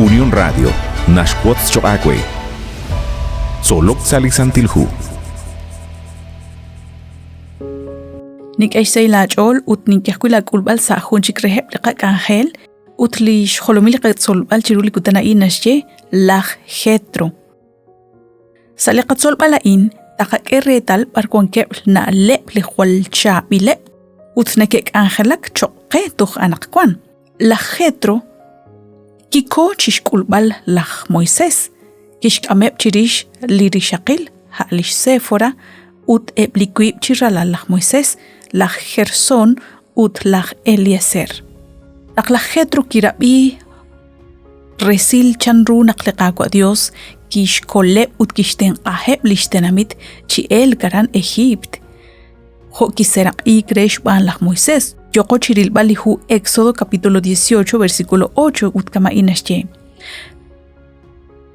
Unión Radio naxwotz choq' aawe. Tzolok sa' li Santil Hu. Nink'e xsahil aach'ool ut nink'e ajwi' laak'ulb'al sa' jun chik reheb' li qak'anjel ut li xjolomil li qatzolb'al chiru li kutan a'in naxye laj Jetro. Sa' li qatzolb'al a'in taqak'e reetal b'ar wankeb' na'leb' li jwal chaab'ileb' ut neke'k'anjelak choq' qe toj anaqwan. Laj Jetro kiko chixk'ulb'al laj Moisés, kixk'ameb' chirix li rixaqil, a' lix Séfora, ut eb' li wiib' chi ralal laj Moisés, laj Gersón ut laj Eliezer. Naq laj Jetro kirab'i resil chanru naq li Qaawa' Dios kixkoleb' ut kixtenq'aheb' lix tenamit chi elk aran Ejiipt, jo' kiseraq'iik re xb'aan laj Moisés. Yoqo chi rilb'al li hu Éxodo capítulo 18 versículo 8 ut kama'in naxye.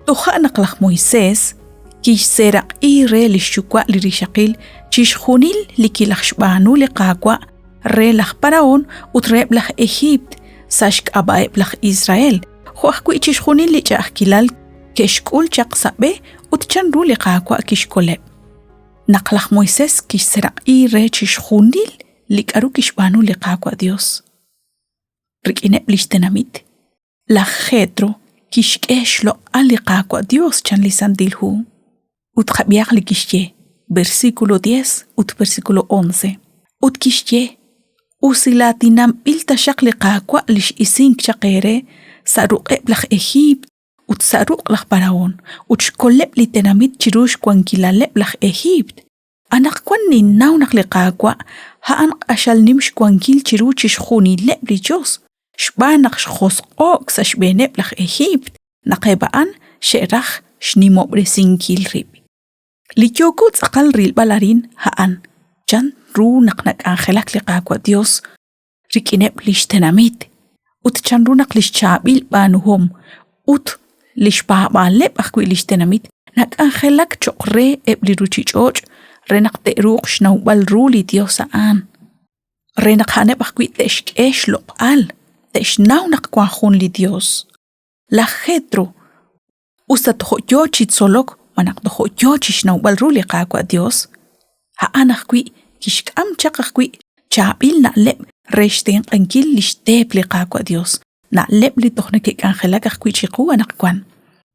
Toja' naq laj Moisés kixseeraq'i re li xyuwa' li rixaqil chixjunil li kilajxb'aanu li Qaawa' re laj Parahón ut reheb' laj Ejiipt sa' xk'ab'a'eb' laj Israel, jo' ajwi' chixjunil li ch'a'ajkilal ke'xk'ul chaq sa' b'e ut chanru li Qaawa' kixkoleb'. Naq laj Moisés kixseeraq'i re chixjunil li k'aru kixb'aanu li Qaawa' Yos rik'ineb' li xtenamit, Laj Jetro kixk'e xloq'al li Qaawa' Dios chan li Santil Hu. Ut qab'ihaq li kixye, versículo 10 ut versículo 11. Ut kixye, Usilaatinanb'il taxaq li Qaawa' li x'isink chaq eere sa' ruq'eb' laj Ejiipt ut sa' ruq' laj Parahón, ut xkoleb' li tenamit chiru xwankilaleb' laj Ejiipt. Anaqwan ninnaw naq li Qaawa' a'an q'axal nim xwankil chiru chixjunileb' li yos, xb'aan naq xjosq'o'k sa' xb'eeneb' laj Ejiipt naq eb' a'an xe'raj xnimob'resinkil rib'. Li yooko tz'aqal rilb'al arin a'an chan ru naq nak'anjelak li Qaawa' Yos rik'ineb' li xtenamit ut chanru naq li xchaab'il b'aanuhom ut li xpaab'aaleb' ajwi' li xtenamit nak'anjelak cho'q re eb' li ruuchich'och' re naq te'ruuq xnawb'al ru li Yos a'an, re naq a'aneb' ajwi' te'xk'e xloq'al, te'xnaw naq wank jun li Yos. Laj Jetro, us ta tojo' yo chi tzolok malaj tojo' yo chi xnawb'al ru li Qaawa' Yos, a'an ajwi' kixk'am chaq ajwi' chaab'il na'leb' re xtenq'ankil li xteep li Qaawa' Yos, na'leb' li toj neke'k'anjelak ajwi' chiqu anaqwan.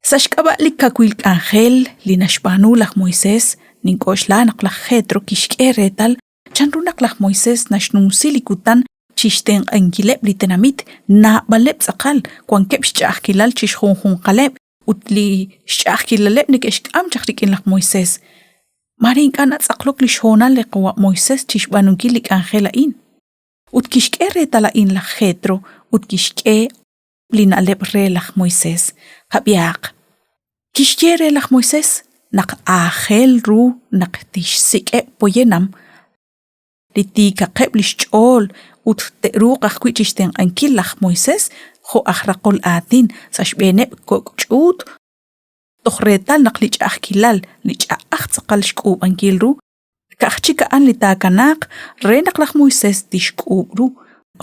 Sa' xk'ab'a' li kawil k'anjel li naxb'aanu laj Moisés, nink'oxla naq laj Jetro kixk'e reetal Chanru naq laj Moisés naxnumsi li kutan chi xtenq'ankileb' li tenamit naab'aleb' tz'aqal wankeb' xch'a'ajkilal chi xjunjunqaleb' ut li xch'a'ajkilaleb' neke'xk'am chaq rik'in laj Moisés. Maare ink'a' natz'aqlok li xhoonal li qawa' Moisés chi xb'aanunkil li k'anjel a'in. Ut kixk'e reetal a'in laj Jetro ut kixk'e li na'leb' re laj Moisés. Qab'ihaq. Kixye re laj Moisés naq aajel ru naq tixsik'eb' poyanam li tiikaqeb' li xch'ool ut te'ruuq ajwi' chi xtenq'ankil laj Moisés jo' aj raqol aatin sa' xb'eeneb' kok' ch'uut toj reetal naq li ch'a'ajkilal li ch'a'aj tz'aqal xk'uub'ankil ru Ka'aj chik a'an li taakanaaq re naq laj Moisés tixk'uub' ru,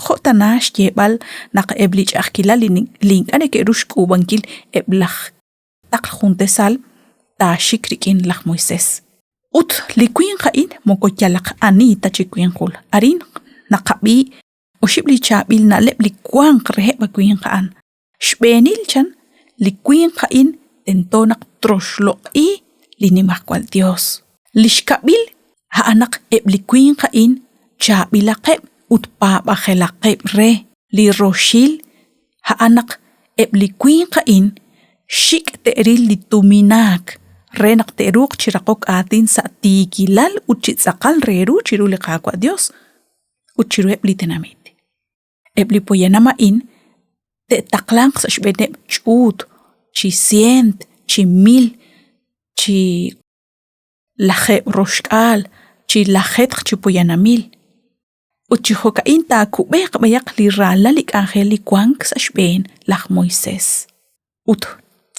jo' tana xyeeb'al naq eb' li ch'a'ajkilal li ink'a' neke'ru xk'uub'ankil eb' laj taql jun tasal taaxik rik'in laj Moisés. Ut li winq a'in moko yalaq ani ta chi winqul. Arin naqab'i oxib' li chaab'il na'leb' li wanq reheb' a winq a'an. Xb'eenil chan, li winq a'in tento naq troxloq'i li Nimajwal Yos. Li xkab'il a'an naq eb' li winq a'in chaab'ilaqeb' ut paab'ajelaqeb' re. Li roxil a'an naq eb' li winq a'in xik' te'ril li tuminaak re naq te'ruuq chi raqok aatin sa' tiikilal ut chi tz'aqal re ru chiru li Qaawa' Yos ut chiruheb' li tenamit. Eb' li poyanam a'in te'taqlanq sa' xb'eeneb' ch'uut chi sieent, chi mil, chi lajeeb' roxk'aal, chi lajetq chi poyanamil. Ut chi jo'ka'in taakub'eeq b'ayaq li raalal li k'anjel li wank sa' xb'een laj Moisés. Ut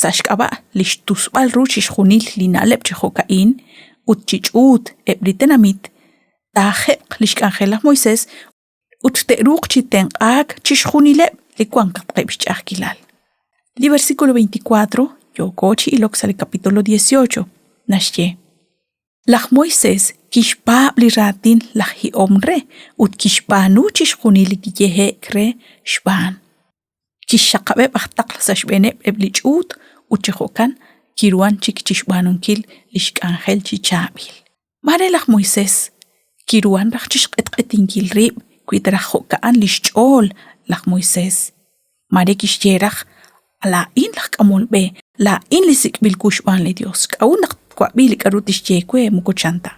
sa' xk'ab'a' li xtusb'al ru chixjunil li na'leb' chi jo'ka'in ut chi ch'uut eb' li tenamit, taaje'q li xk'anjel laj Moisés ut te'ruuq chi tenq'aak chixjunileb' li wankatqeb' xch'a'ajkilal. Li versículo 24 yooko chi ilok sa' li capítulo 18 naxye: Laj Moisés kixpaab' li raatin laj hi'om re ut kixb'aanu chixjunil li kiyehe'k re xb'aan. Kixxaqab'eb' aj taql sa' xb'eeneb' eb' li ch'uut ut chi jo'kan kiruhank chik chi xb'aanunkil li xk'anjel chi chaab'il. Maare laj Moisés kiruhank raj chi xq'etq'etinkil rib' wi ta raj jo'ka'an li xch'ool laj Moisés. Maare kixye raj, Laa'in laj k'amol b'e, laa'in li sik'b'il wu xb'aan li Yos, k'a'ut naq twab'i li k'aru tixye we moko chan ta.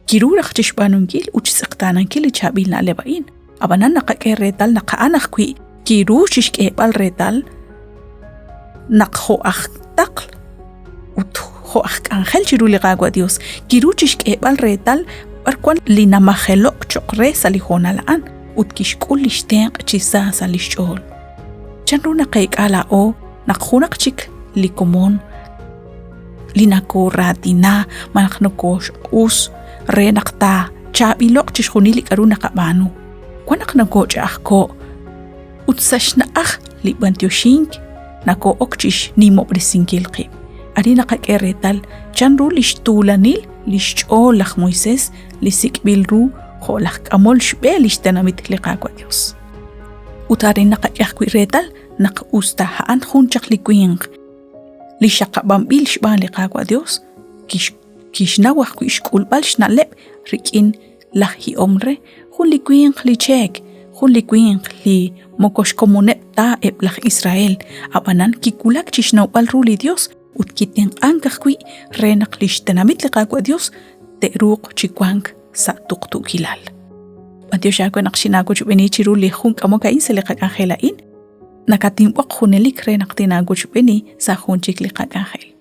Kiru raj chi xb'aanunkil ut xtz'eqtaanankil li chaab'il na'leb' a'in, ab'anan naqak'e reetal naq a'an ajwi' kiru chi xk'eeb'al reetal naq jo' aj taql ut jo' aj k'anjel chiru li Qaawa' Dios kiru chi xk'eeb'al reetal b'ar wan li namajelo'k cho'q re sa' li hoonal a'an ut kixk'ul li xtenq' chi sa sa' li xch'ool. Chanru naqeek'a laa'o naq junaq chik li komon li nakooratina malaj nokooxq'us re naq taachaab'ilo'q chixjunil li k'aru naqab'aanu? Wan naq nokooch'a'ajko' ut sa' xna'aj li b'antioxink nakoo'ok chi xnimob'resinkil qib'. Arin naqak'e reetal chanru li xtuulanil li xch'ool laj Moisés li sik'b'il ru jo' laj k'amol xb'e li xtenamit li Qaawa' Dios. Ut arin naqak'e ajwi' reetal naq usta a'an jun chaq li winq li xaqab'anb'il xb'aan li Qaawa' Dios, kixnaw ajwi' xk'ulb'al xna'leb' rik'in laj hi'om re, jun li winq li cheek, jun li winq li moko xkomoneb' ta eb' laj Israel, ab'anan kiwulak chi xnawb'al ru li Dios ut kitenq'ank ajwi' re naq li xtenamit li Qaawa' Dios te'ruuq chi wank sa' tuqtuukilal. B'antiox aawe naq xinaawochb'eeni chiru li jun k'amok a'in sa' li qak'anjel a'in. Nakatinb'oq junelik re naq tinaawochb'eeni sa' jun chik li qak'anjel.